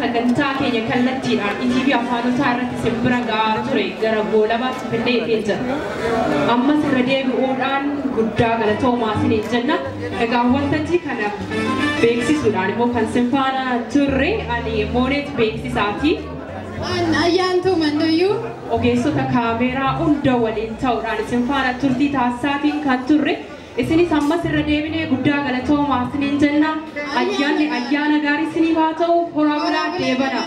Sagantaa keenya kallattiidhaan ETV afaanotaa irratti simbira ga'aa ture gara goolabaatti fidnee jira. Ammas irra deebi'uudhaan guddaa galatoomaa isiniin jenna. Egaa waltajjii kana beeksisuudhaan immoo kan sin faana turre ani Mooneet beeksisaati. Ayyaantuu Mandoyyuu. Ogeessota kaameeraa hunda waliin ta'uudhaan isin faana turtii taasisaatiin kan turre. Isinis ammas irra deebinee guddaa galatoomaa isiniin jenna. Ayyaanni ayyaana gaarii isiniif haa ta'u. Horaa bulaa deebana.